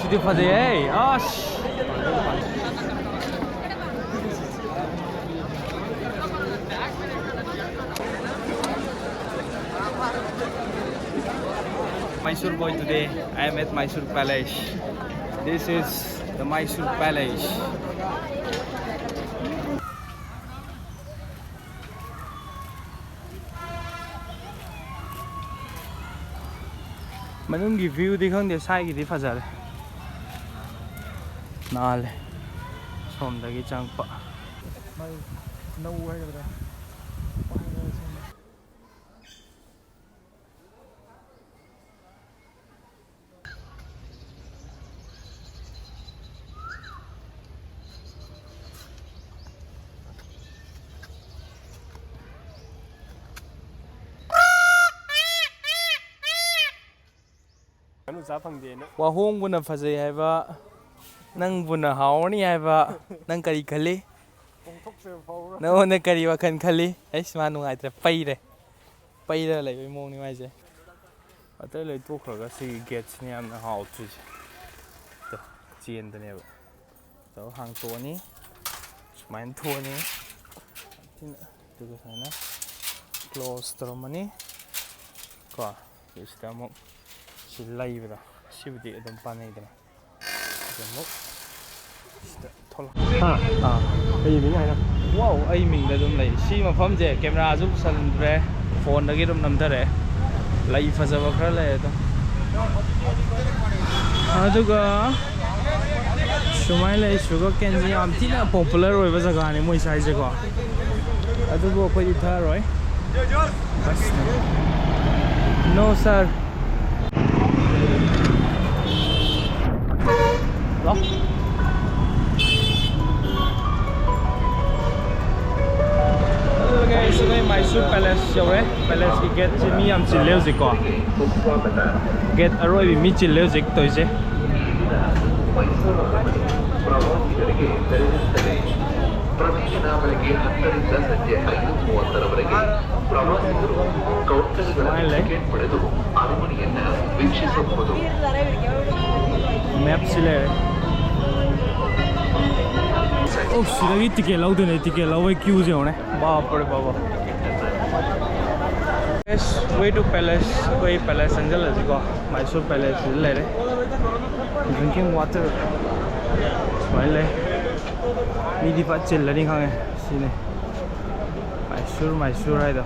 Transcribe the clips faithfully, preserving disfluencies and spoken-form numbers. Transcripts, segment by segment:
ꯑꯗꯨ ꯐꯖꯩꯍꯦ, ꯑꯁ꯫ Mysore boy today. I am at Mysore Palace. This is the Mysore Palace. ꯃꯅꯨꯡꯒꯤ viewꯗꯤ ꯈꯪꯗꯦ, ꯁꯥꯏꯒꯤꯗꯤ ꯐꯖꯔꯦ꯫ ꯅꯥꯜꯂꯦ꯫ ꯁꯣꯝꯗꯒꯤ ꯆꯪꯉꯛꯄ꯫ ꯃꯥꯏ ꯅꯧ ꯍꯥꯏꯒꯗ꯭ꯔꯥ? ꯉꯥꯅꯨ ꯆꯥ ꯐꯪꯗꯦꯅ꯫ ꯋꯥꯍꯣꯡꯕꯅ ꯐꯖꯩ ꯍꯥꯏꯕ, ꯅꯪꯕꯨꯅ ꯍꯥꯎꯔꯅꯤ ꯍꯥꯏꯕ, ꯅꯪ ꯀꯔꯤ ꯈꯜꯂꯤ? ꯄꯣꯡꯊꯣꯛꯆꯕ ꯐꯥꯎꯕ꯭ꯔꯥ? ꯅꯉꯣꯟꯗ ꯀꯔꯤ ꯋꯥꯈꯜ ꯈꯜꯂꯤ? ꯑꯩꯁ, ꯃꯥ ꯅꯨꯡꯉꯥꯏꯇ꯭ꯔꯦ, ꯄꯩꯔꯦ꯫ ꯄꯩꯔ ꯂꯩꯕꯩ ꯃꯑꯣꯡꯅꯤ ꯃꯥꯏꯁꯦ꯫ ꯑꯇꯩ ꯂꯣꯏ ꯇꯣꯛꯈ꯭ꯔꯒ ꯁꯤꯒꯤ gateꯁꯤꯅ ꯌꯥꯝꯅ ꯍꯥꯎꯇ꯭ꯔꯤꯁꯦ꯫ ꯇꯣ, ꯆꯦꯟꯗꯅꯦꯕ꯫ ꯇꯧꯔ ꯍꯥꯡꯇꯣꯛꯑꯅꯤ꯫ ꯁꯨꯃꯥꯏꯅ ꯊꯣꯛꯑꯅꯤ꯫ ꯁꯤꯅ, ꯑꯗꯨꯒ ꯁꯨꯃꯥꯏꯅ close ꯇꯧꯔꯝꯃꯅꯤ꯫ ꯀꯣ, ꯑꯗꯨ ꯁꯤꯗ ꯑꯃꯨꯛ ꯁꯤ ꯂꯩꯕꯗꯣ, ꯁꯤꯕꯨꯗꯤ ꯑꯗꯨꯝ ꯄꯥꯟꯅꯩꯗꯅ꯫ ꯁꯤꯗ ꯑꯃꯨꯛ ꯁꯤꯗ ꯊꯣꯛꯂꯛ-, ꯍꯥ? ꯑꯥ꯫ ꯀꯩ ꯃꯤꯡ ꯍꯥꯏꯅꯣ? ꯋꯥꯎ, ꯑꯩ ꯃꯤꯡꯗ ꯑꯗꯨꯝ ꯂꯩ꯫ ꯁꯤ ꯃꯐꯝꯁꯦ cameraꯁꯨ ꯄꯨꯁꯜꯂꯝꯗ꯭ꯔꯦ, phoneꯗꯒꯤ ꯑꯗꯨꯝ ꯅꯝꯊꯔꯛꯑꯦ꯫ ꯂꯩ ꯐꯖꯕ ꯈꯔ ꯂꯩ ꯑꯗꯣ꯫ ꯑꯗꯨꯒ ꯁꯨꯃꯥꯏꯅ ꯂꯩ, sugar caneꯁꯤ ꯌꯥꯝ ꯊꯤꯅ popular ꯑꯣꯏꯕ ꯖꯒꯥꯅꯤ ꯃꯣꯏ ꯁ꯭ꯋꯥꯏꯁꯦꯀꯣ꯫ ꯑꯗꯨꯕꯨ ꯑꯩꯈꯣꯏꯗꯤ ꯊꯛꯑꯔꯣꯏ꯫ No sir. Hello. Hello guys, ꯑꯩꯈꯣꯏ Mysore Palace ꯌꯧꯔꯦ꯫ Palaceꯀꯤ gateꯁꯦ ꯃꯤ ꯌꯥꯝ ꯆꯤꯜꯂꯦ ꯍꯧꯖꯤꯛꯀꯣ꯫ Gate ꯑꯔꯣꯏꯕꯤ ꯃꯤ ꯆꯤꯜꯂꯦ ꯍꯧꯖꯤꯛ ꯇꯧꯔꯤꯁꯦ꯫ ಪ್ರವೇಶನಾವಳಿಗೆ ಹತ್ತರಿಂದ ಸಂಜೆ ಐದು ಮೂವತ್ತರವರೆಗೆ ಪ್ರವಾಸಿಗರು ಕೌಂಟರ್ಗಳಲ್ಲಿ ಟಿಕೆಟ್ ಪಡೆದು ಅರಮನೆಯನ್ನ ವೀಕ್ಷಿಸಬಹುದು. ಮ್ಯಾಪ್ ꯁꯤ ꯂꯩꯔꯦ. ꯑꯣ, ꯁꯤꯗꯒꯤ ꯇꯤꯀꯦꯠ ꯂꯧꯗꯣꯏꯅꯦ. ꯇꯤꯀꯦꯠ ꯂꯧꯕꯩ ꯀ꯭ꯌꯨꯁꯦ ꯌꯦꯡꯉꯨꯅꯦ. ꯕꯥꯞ ꯔꯦ ꯕꯥꯕ. Way to palace. ꯑꯩꯈꯣꯏ ꯄꯦꯂꯦꯁ ꯆꯪꯁꯤꯜꯂꯁꯤꯀꯣ. ꯃꯥꯏꯁꯨꯔ ꯄꯦꯂꯦꯁꯁꯤꯗ ꯂꯩꯔꯦ. Drinking water ꯁꯨꯃꯥꯏꯅ ꯂꯩ. ꯃꯤꯗꯤ ꯐꯠ ꯆꯤꯜꯂꯅꯤ ꯈꯪꯉꯦ꯫ ꯁꯤꯅꯤ ꯃꯥꯏꯁꯨꯔ, ꯃꯥꯏꯁꯨꯔ ꯍꯥꯏꯗꯣ.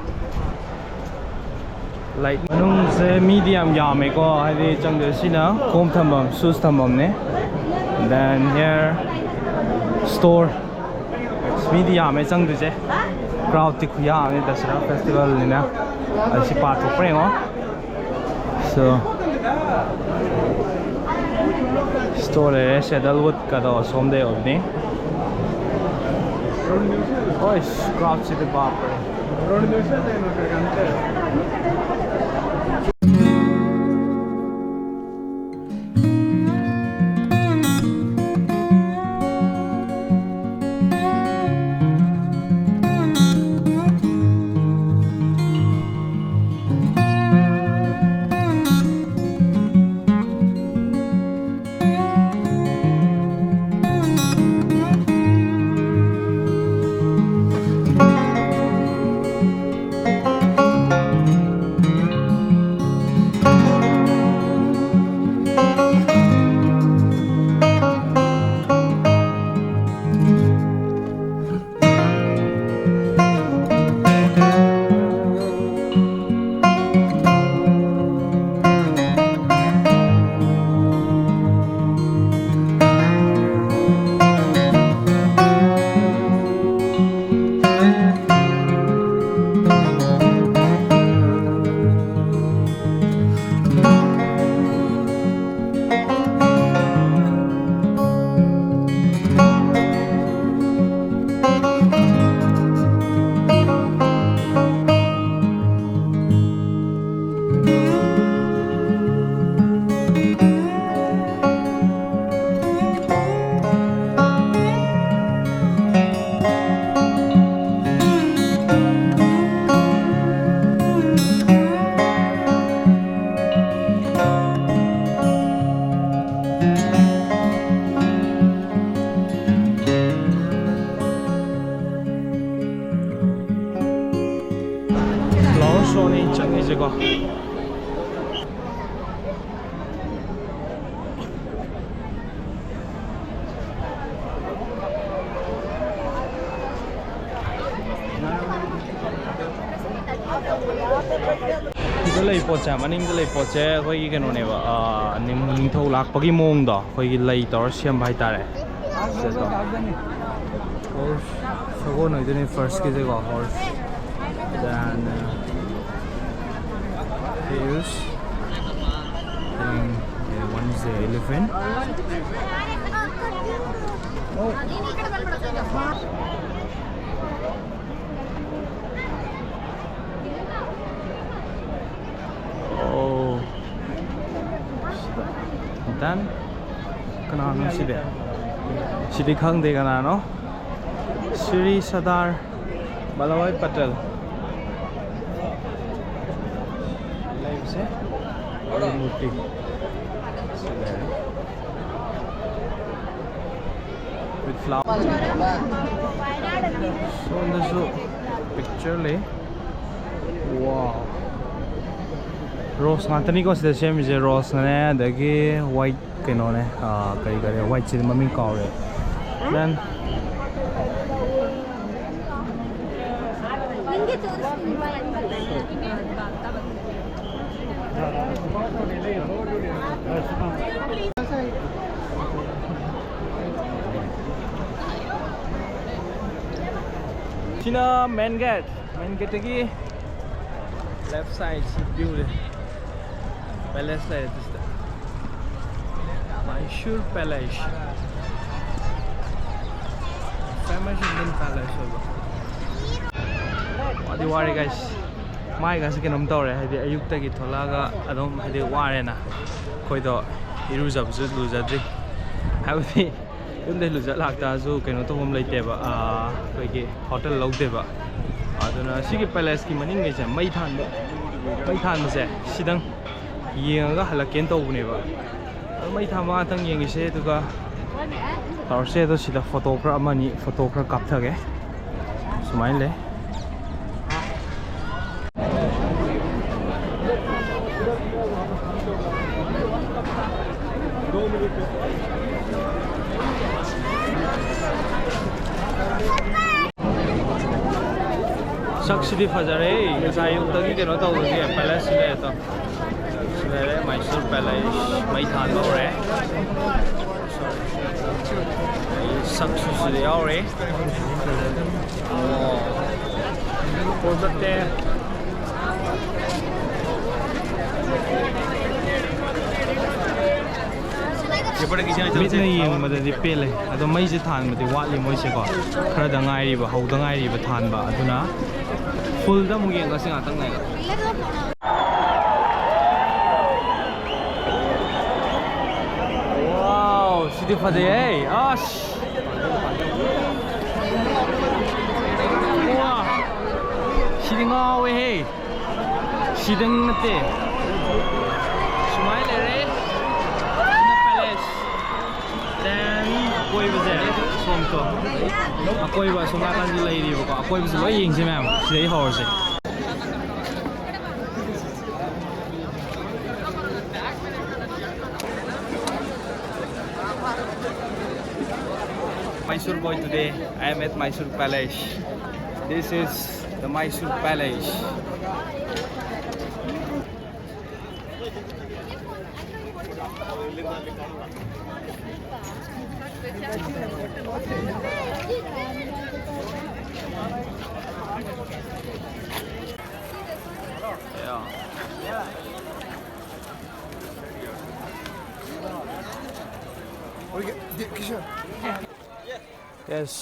ꯂꯥꯏꯛ, ꯃꯅꯨꯡꯁꯦ ꯃꯤꯗꯤ ꯌꯥꯝ ꯌꯥꯝꯃꯦꯀꯣ, ꯍꯥꯏꯗꯤ ꯆꯪꯗꯣꯏ꯫ ꯁꯤꯅ ꯈꯣꯡꯎꯞ ꯊꯝꯐꯝ, ꯁꯨꯁ ꯊꯝꯐꯝꯅꯦ. Then here store. ꯃꯤꯗꯤ ꯌꯥꯝꯃꯦ ꯆꯪꯗꯣꯏꯁꯦ. ꯀ꯭ꯔꯥꯎꯗꯇꯤ ꯈꯨꯌꯥꯝ ꯑꯃꯅꯤ, ꯗꯁꯔꯥ ꯐꯦꯁꯇꯤꯚꯦꯜꯅꯤꯅ. ꯑꯗꯨ ꯁꯤ ꯄꯥꯊꯣꯛꯄ꯭ꯔꯥ ꯌꯦꯡꯉꯣ. So store ꯂꯩꯔꯦ. ꯁꯦꯗꯜꯋꯨꯗꯀꯗꯣ ꯑꯁꯣꯝꯗꯩ ꯑꯣꯏꯕꯅꯤ. ꯍꯣꯏ, ꯀ꯭ꯔꯥꯎꯗꯁꯤꯗꯤ ꯕꯥꯞ ꯔꯦ. ꯁꯣꯅꯤ ꯆꯪꯉꯤꯁꯦꯀꯣ꯫ ꯁꯤꯗ ꯂꯩ ꯄꯣꯠꯁꯦ, ꯃꯅꯤꯡꯗ ꯂꯩ ꯄꯣꯠꯁꯦ ꯑꯩꯈꯣꯏꯒꯤ ꯀꯩꯅꯣꯅꯦꯕ, ꯑꯥ, ꯅꯤꯡ-, ꯅꯤꯡꯊꯧ ꯂꯥꯛꯄꯒꯤ ꯃꯑꯣꯡꯗꯣ, ꯑꯩꯈꯣꯏꯒꯤ ꯂꯩ ꯇꯧꯔ ꯁꯦꯝꯕ ꯍꯥꯏꯇꯥꯔꯦ꯫ ꯁꯤꯗꯀꯣ꯫ Horse, ꯁꯒꯣꯜ ꯑꯣꯏꯗꯣꯏꯅꯦ first ꯀꯤꯁꯦꯀꯣ, horse꯫ Then, uh, here's, then, uh, one is the elephant. Oh. Then, ꯀꯅꯥꯅꯣ ꯁꯤꯗꯤ? ꯁꯤꯗꯤ ꯈꯪꯗꯦ ꯀꯅꯥꯅꯣ꯫ ꯁ꯭ꯔꯤ ꯁꯔꯗꯥꯔ ꯕꯜꯂꯚꯚꯥꯏ ꯄꯇꯦꯜ ꯂꯩꯕꯁꯦ꯫ ꯃꯨꯔꯇꯤ꯫ ꯁꯤ ꯂꯩꯔꯦ꯫ With flower. ꯁꯣꯝꯗꯁꯨ picture ꯂꯩ꯫ Wow. Rose ꯉꯥꯛꯇꯅꯤꯀꯣ ꯁꯤꯗ ꯁꯦꯝꯃꯤꯁꯦ, rose ꯅꯅꯦ, ꯑꯗꯒꯤ white ꯀꯩꯅꯣꯅꯦ, ꯑꯥ, ꯀꯔꯤ ꯀꯔꯤ, white ꯁꯤꯗꯤ ꯃꯃꯤꯡ ꯀꯥꯎꯔꯦ꯫ Then ꯁꯤꯅ main gate꯫ Main gate ꯇꯒꯤ left side ꯁꯤ view ꯁꯦ꯫ Palace ꯂꯩꯔꯦ ꯁꯤꯗ꯫ Mysore Palace꯫ Famous Indian palace ꯑꯣꯏꯕ꯫ ꯋꯥꯗꯤ ꯋꯥꯔꯦ guys꯫ ꯃꯥꯏꯒꯁꯦ ꯀꯩꯅꯣꯝ ꯇꯧꯔꯦ, ꯍꯥꯏꯗꯤ ꯑꯌꯨꯛꯇꯒꯤ ꯊꯣꯛꯂꯛꯑꯒ ꯑꯗꯨꯝ ꯍꯥꯏꯗꯤ ꯋꯥꯔꯦꯅ꯫ ꯑꯩꯈꯣꯏꯗꯣ ꯏꯔꯨꯖꯕꯁꯨ ꯂꯨꯖꯗ꯭ꯔꯤ꯫ ꯍꯥꯏꯕꯗꯤ ꯌꯨꯝꯗꯩ ꯂꯨꯖ ꯂꯥꯛꯇꯥꯔꯁꯨ ꯀꯩꯅꯣ ꯇꯧꯐꯝ ꯂꯩꯇꯦꯕ, ꯑꯥ, ꯑꯩꯈꯣꯏꯒꯤ hotel ꯂꯧꯗꯦꯕ꯫ ꯑꯗꯨꯅ ꯁꯤꯒꯤ palace ꯀꯤ ꯃꯅꯤꯡꯈꯩꯁꯦ ꯃꯩ ꯊꯥꯟꯕ, ꯃꯩ ꯊꯥꯟꯕꯁꯦ ꯁꯤꯗꯪ ꯌꯦꯡꯉꯒ ꯍꯜꯂꯛꯀꯦꯅ ꯇꯧꯕꯅꯦꯕ꯫ ꯑꯗꯨ ꯃꯩ ꯊꯥꯟꯕ ꯉꯥꯛꯇꯪ ꯌꯦꯡꯈꯤꯁꯦ, ꯑꯗꯨꯒ ꯇꯧꯔꯁꯦ꯫ ꯑꯗꯣ ꯁꯤꯗ photo ꯈꯔ ꯑꯃꯅꯤ, photo ꯈꯔ ꯀꯥꯞꯊꯒꯦ꯫ ꯁꯨꯃꯥꯏꯅ ꯂꯩ꯫ ꯁꯛꯁꯤꯗꯤ ꯐꯖꯔꯦ꯫ ꯉꯁꯥꯏ ꯑꯌꯨꯛꯇꯒꯤ ꯀꯩꯅꯣ ꯇꯧꯕꯒꯤ ꯄꯦꯂꯦꯁꯁꯤ ꯂꯩꯔꯦ ꯇꯣ꯫ ꯁꯤ ꯂꯩꯔꯦ, ꯃꯥꯏꯁꯨꯔ ꯄꯦꯂꯦꯁ ꯃꯩ ꯊꯥꯟꯕ ꯍꯧꯔꯦ꯫ ꯑꯩ ꯁꯛꯁꯨ ꯁꯤꯗ ꯌꯥꯎꯔꯦ꯫ ꯑꯣ꯫ ꯄꯣꯠ ꯆꯠꯇꯦ꯫ ꯃꯤꯠꯅ ꯌꯦꯡꯕꯗꯗꯤ ꯄꯦꯜꯂꯦ, ꯑꯗꯣ ꯃꯩꯁꯦ ꯊꯥꯟꯕꯗꯤ ꯋꯥꯠꯂꯤ ꯃꯣꯏꯁꯦꯀꯣ꯫ ꯈꯔꯗ ꯉꯥꯏꯔꯤꯕ, ꯍꯧꯗ ꯉꯥꯏꯔꯤꯕ ꯊꯥꯟꯕ, ꯑꯗꯨꯅ ꯐꯨꯜꯗ ꯑꯃꯨꯛ ꯌꯦꯡꯉꯁꯤ ꯉꯥꯛꯇꯪ ꯂꯩꯔꯒ꯫ ꯋꯥꯎ, ꯁꯤꯗꯤ ꯐꯖꯩꯍꯦ, ꯑꯁ꯫ ꯋꯥ, ꯁꯤꯗꯤ ꯉꯥꯎꯋꯦꯍꯦ꯫ ꯁꯤꯗꯪ ꯅꯠꯇꯦ꯫ ꯁꯨꯃꯥꯏꯅ ꯂꯩꯔꯦ꯫ ꯁꯤꯅ ꯄꯦꯂꯦꯁ꯫ Then ꯑꯀꯣꯏꯕꯁꯦ ꯁꯣꯝꯁꯨ꯫ ꯑꯀꯣꯏꯕ ꯑꯁꯣꯝ ꯅꯥꯀꯟꯁꯨ ꯂꯩꯔꯤꯕꯀꯣ꯫ ꯑꯀꯣꯏꯕꯁꯨ ꯂꯣꯏ ꯌꯦꯡꯁꯦ ꯃꯌꯥꯝ꯫ ꯁꯤꯗꯩ ꯍꯧꯔꯁꯦ꯫ Mysore boy today. I am at Mysore Palace. This is the Mysore Palace. Yeah. Yes,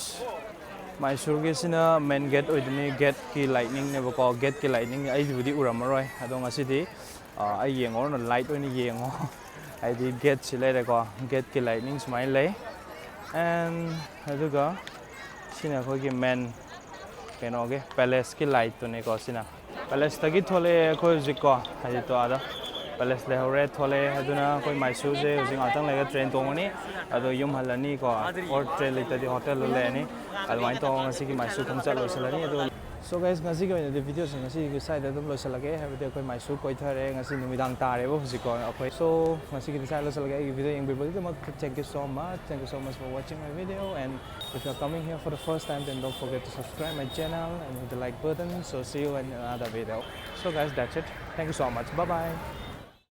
ꯃꯥꯏꯁꯨꯔꯒꯤꯁꯤꯅ main gate ꯑꯣꯏꯗꯣꯏꯅꯤ꯫ Gateꯀꯤ lightningꯅꯦꯕꯀꯣ꯫ Gateꯀꯤ lightning ꯑꯩꯕꯨꯗꯤ ꯎꯔꯝꯃꯔꯣꯏ꯫ ꯑꯗꯣ ꯉꯁꯤꯗꯤ, ꯑ, ꯑꯩ ꯌꯦꯡꯉꯧꯔꯅꯨ, light ꯑꯣꯏꯅ ꯌꯦꯡꯉꯣ꯫ ꯍꯥꯏꯗꯤ gateꯁꯤ ꯂꯩꯔꯦꯀꯣ꯫ Gateꯀꯤ lightning ꯁꯨꯃꯥꯏꯅ ꯂꯩ꯫ And ꯑꯗꯨꯒ ꯁꯤꯅ ꯑꯩꯈꯣꯏꯒꯤ main ꯀꯩꯅꯣꯒꯤ palaceꯀꯤ lightꯇꯨꯅꯤꯀꯣ ꯁꯤꯅ꯫ Palaceꯇꯒꯤ ꯊꯣꯛꯂꯛꯑꯦ ꯑꯩꯈꯣꯏ ꯍꯧꯖꯤꯛꯀꯣ, ꯍꯥꯏꯗꯤ ꯇꯣ ꯑꯥꯗ palace ꯂꯩꯍꯧꯔꯦ, ꯊꯣꯛꯂꯛꯑꯦ꯫ ꯑꯗꯨꯅ ꯑꯩꯈꯣꯏ ꯃꯥꯏꯁꯨꯔꯁꯦ ꯍꯧꯖꯤꯛ ꯉꯥꯛꯇꯪ ꯂꯩꯔꯒ train ꯇꯣꯡꯉꯅꯤ, ꯑꯗꯣ ꯌꯨꯝ ꯍꯜꯂꯅꯤꯀꯣ, or train ꯂꯩꯇ꯭ꯔꯗꯤ hotelꯗ ꯂꯩꯔꯅꯤ꯫ ꯑꯗꯨꯃꯥꯏꯅ ꯇꯧꯔꯒ ꯉꯁꯤꯒꯤ ꯃꯥꯏꯁꯨꯔ ꯈꯣꯡꯆꯠ ꯂꯣꯏꯁꯤꯜꯂꯅꯤ꯫ ꯑꯗꯨ So guys, ꯉꯁꯤꯒꯤ ꯑꯣꯏꯅꯗꯤ videoꯁꯦ ꯉꯁꯤꯒꯤ ꯁ꯭ꯋꯥꯏꯗ ꯑꯗꯨꯝ ꯂꯣꯏꯁꯤꯜꯂꯒꯦ, ꯍꯥꯏꯕꯗꯤ ꯑꯩꯈꯣꯏ ꯃꯥꯏꯁꯨ ꯀꯣꯏꯊꯔꯦ, ꯉꯁꯤ ꯅꯨꯃꯤꯗꯥꯡ ꯇꯥꯔꯦꯕ ꯍꯧꯖꯤꯛꯀꯣ ꯑꯩꯈꯣꯏ꯫ So ꯉꯁꯤꯒꯤꯗꯤ ꯁ꯭ꯋꯥꯏꯗ ꯂꯣꯏꯁꯤꯜꯂꯒꯦ꯫ ꯑꯩꯒꯤ video ꯌꯦꯡꯕꯤꯕꯒꯤꯗꯃꯛꯇ thank you so much, thank you so much for watching my video, and if you're coming here for the first time, then don't forget to subscribe my channel and hit the like button. So see you in another video. So guys, that's it. Thank you so much. Bye bye.